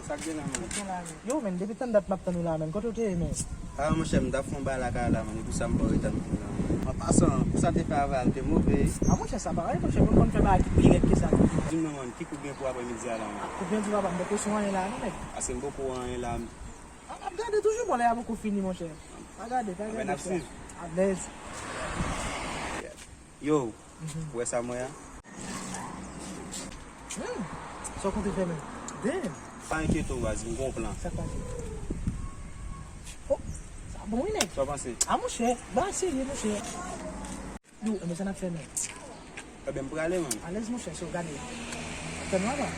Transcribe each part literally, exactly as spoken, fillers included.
Sa k gen la, man? Yo, men, depi tann dat m ap tann ou la, men. Kote w te ye, men? Ah, monchè, m t ap fè yon bagay lakay la, man. E pou sa m pa w ret tann ou la, man. An pasan, pou sa te fè avè a, l te move. Ah, monchè, sa parèy, monchè, mwen konn fè bagay ki pi rèd ke sa tou. Di m non, man, ki kou gen pou aprèmidi a la, man? Ah, kou gen di papa, m poko sou anyen la, non, nèg. Paske m poko anyen la. Ap gade toujou, bon, lè a poko fini, monchè. Pa gade, pa gade. Anben, n ap swiv. Alèz. Yo, ou wè sa m wè a? Hmm. Sa w konte fè menm? Damn. Pa enkyete w, baz, m gon plan. Sa k pase? Oh, sa bon, wi, nèg. Sa w panse? Ah, monchè, bagay serye, monchè. Yo, enben sa n ap fè menm? Enben, m prale, man. Alèz, monchè, so gade. Fè nwa la.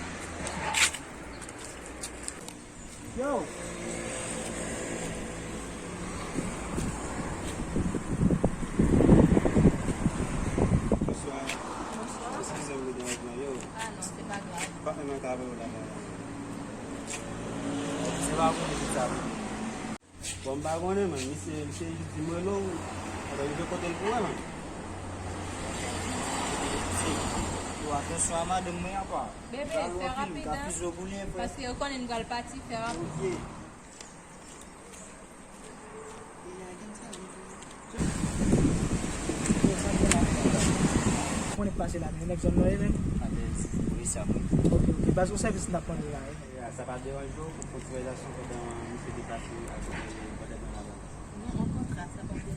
Yo! Bonswa. Bonswa. Eskize m pou deranjman, yo. Ah non, se pa grav. M pa t menm antre avè w la, la. Se pa konnen ki sa pou. Bon, m pa konnen, man. Misye, misye jis di m rele w. Epi rive kote l pou wè, man. Yo, atansyon a madanm mwen an, kwa. Bebe, fè rapid, an. Paske yo konnen m pral pati, fè rapid. Ok. Konnen k pase la, men nèg zòn nan ye menm. Alèz, wi, sa mwen. Ok, ok. Baz, yon sèvis n ap mande la, wi. Ya, sa pa deranje w pou kontinye relasyon pandan misye deplase akote pandan nan laban? Non, okontrè, sa pa deranje.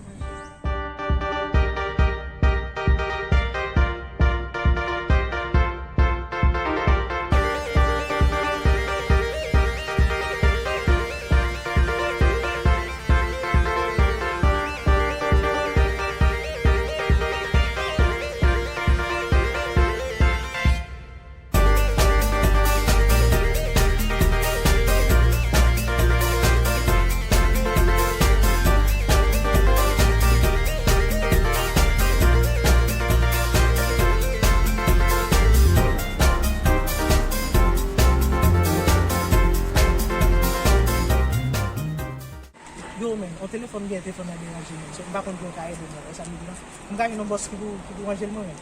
Yo, men, yon telefòn gen, telefòn nan deranje, men. So, m pa konn pou yo ka ede m, wè sa m di la. M ka gen yon bòs ki pou, ki pou ranje l mwen, men.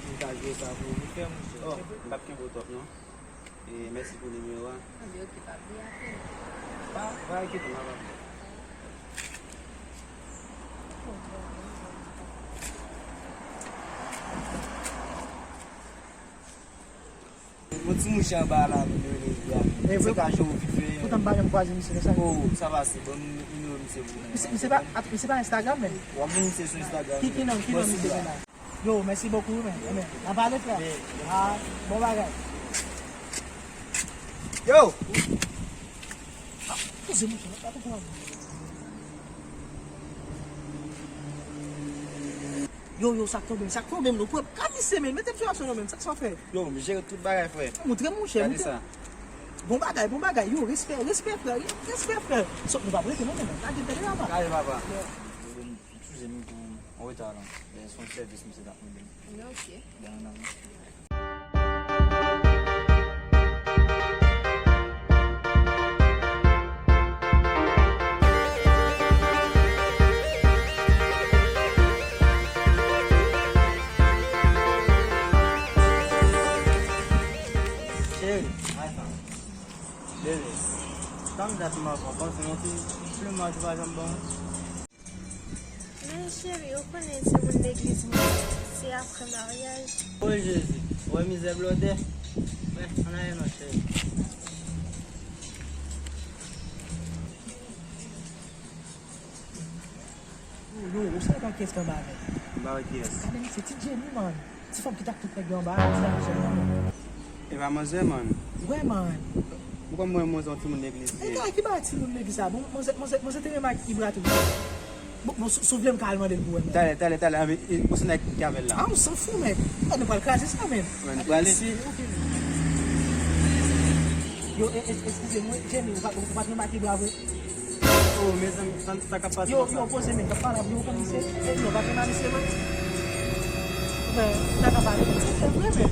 M ka jere sa pou ou vit fè, monchè. Oh, m p ap kenbe w twòp, non. E mèsi pou nimewo a. Anben, ok, pa bliye apele m. Pa, pa enkyete w, m ap apele w. Yon ti mouche anba la, nou rele li a. E vre? Se ka jere w vit fè. Poutan m pa janm kwaze misye konsa. Oh, sa pase, ban m nimewo misye pou mwen. Misye, misye pa, misye pa Instagram, men. W ap jwenn misye sou Instagram. Ki, ki non, ki non misye gen la? Yo, mèsi bokou, men. Men, n a pale, frè. Ah, bon bagay. Yo! Ah, koze mouche, pa konprann. Yo, yo, sa k tonbe m, sa k tonbe m, non, frè. Ka misye, men, mete m sou aksyon, non, men, sa k sa w fè? Yo, m jere tout bagay, frè. Montre m, monchè, montre m. Bon bagay, bon bagay, yo, respè, respè, frè, respè, frè. Sòt, nou p ap rete, non, men, lage m, tande, papa. Gade, papa. Yo. M swize m pou yon reta la. Se yon sèvis misye t ap mande m. Ok. Byen, nan. Cheri, bebe, tann dat m ap pran, panse yon ti plimaj ou pa janm ban mwen. Men cheri, ou konnen timoun legliz mwen se apre maryaj. O Jezi, ou wè mizè blòdè? Men, ann ale non, cheri. Yo, yo, ou sa pa kiyès ki anba avè l? Anba avè kiyès? Gade misye, ti Jenny, man. Ti fanm ki t ak tout nèg yo anba a, ti la jèn nan. E pa manzè, man. Wè, man. Ou konn mwen, manzè yon timoun legliz li ye. E gade ki bagay timoun legliz sa. Bon, manzè, manzè, manzè te renmen ak Ibra tou. Bon, bon, si, si w vle m ka al mande l pou wè, man. Talè, talè, talè. Anben, e, bon, se nèg ki avè l la. Ah, on s'en fout, men. Bon, nou pral kraze sa, men. Men, nou prale. Se, ok. Yo, e, e, eskize mwen, Jenny, ou pa, ou pa t renmen ak Ibra vre? Oh, mezanmi, sa, sa k ap pase konsa? Yo, yo, poze men, k ap pale ap di w konn misye. E, yo, pa gen nan misye, non. Men, sa k ap pale, se vre, men.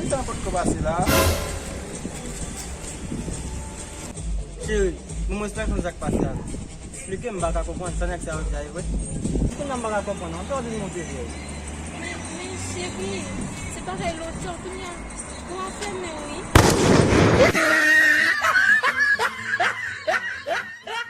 E sa pòt ko pase la? Cheri, mwen, mwen, esplike m sa k pase a. Esplike m, m pa ka konprann sa nèg sa yo di a, e vre? Kounye a m pa ka konprann, non. Sa w di m monte vre? Men, men, cheri, se parèy lòt jou, kounye a, bon, afè men, wi.